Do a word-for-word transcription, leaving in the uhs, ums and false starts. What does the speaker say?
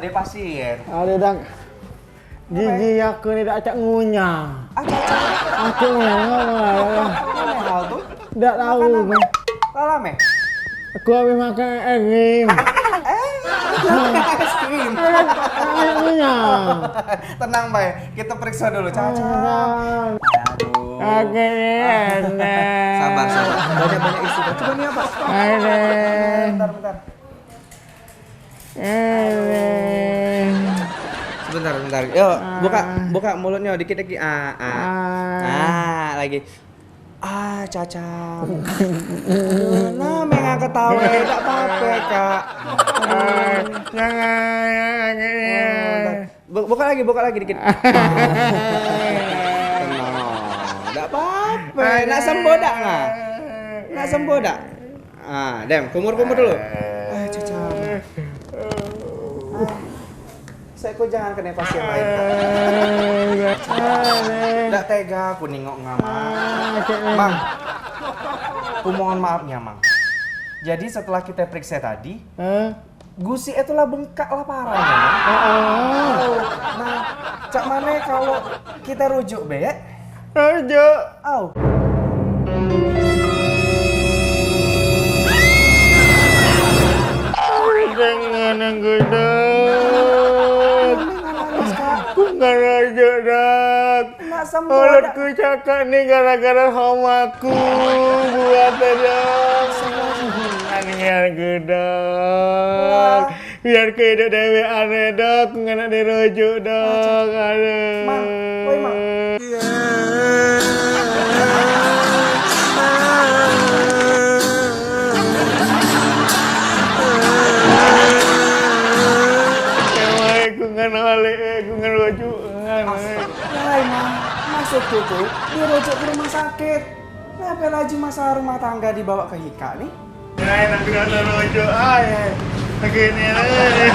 Dia pasien. Ada dak. Gigi aku ni dak cak ngunyah. Acak-acak. Aku ngunyah. Aneh hal tu. Dak tahu. Makanan. Lalame. Aku habis makan es krim. Eh? Es krim. Aneh ngunyah. Tenang, Bay. Kita periksa dulu, Caca. Aduh. Aku ni enak. Sabar, sabar. Banyak-banyak isi. Coba ni apa? Aduh. Bentar, bentar. Aduh. Sebentar, sebentar. Yo, buka, buka mulutnya dikit lagi. Ah, ah. Ah, lagi. Ah, Caca. Aduh, nah, menga ketawa, tak apa-apa, Kak. Aduh. Jangan, jangan. Oh, bentar. Bu-, buka lagi, buka lagi dikit. Tenang. Dak apa-apa. Nak sembuh dak, Nga? Nak sembuh dak? Ah, dem, kumur-kumur dulu. Ah, Caca. Ah. Saya kok jangan kena pasien lain. Dak tega aku nengok Nga, Mang. Mang. Aku mohon maaf nih, Mang. Jadi setelah kita periksa tadi, Hah? Gusik itu lah bengkak lah parah ya, Mang. Heeh. Nah, cak mane kalau kita rujuk be? Rujuk. Au. Dengan yang gedek. Jangan nangis, Kak. Aku nggak rujuk, Dok. Nak sembuh dak? Mulutku cakak ni gara-gara homaku buat dong. Nian gedok. Biar ku hidup dewek ane dok, nganak dirujuk dok. Aduh. Mang, woi, Mang. Woi, ku nganak balik, eh, ku ngarujuk. Astagfirullahaladzim, Mang. Maksudku tu, dirujuk ke rumah sakit. Ngape laju masalah rumah tangga dibawa ke hika ni? Ai, nak kena rujuk, ai, ai. Begini, ai.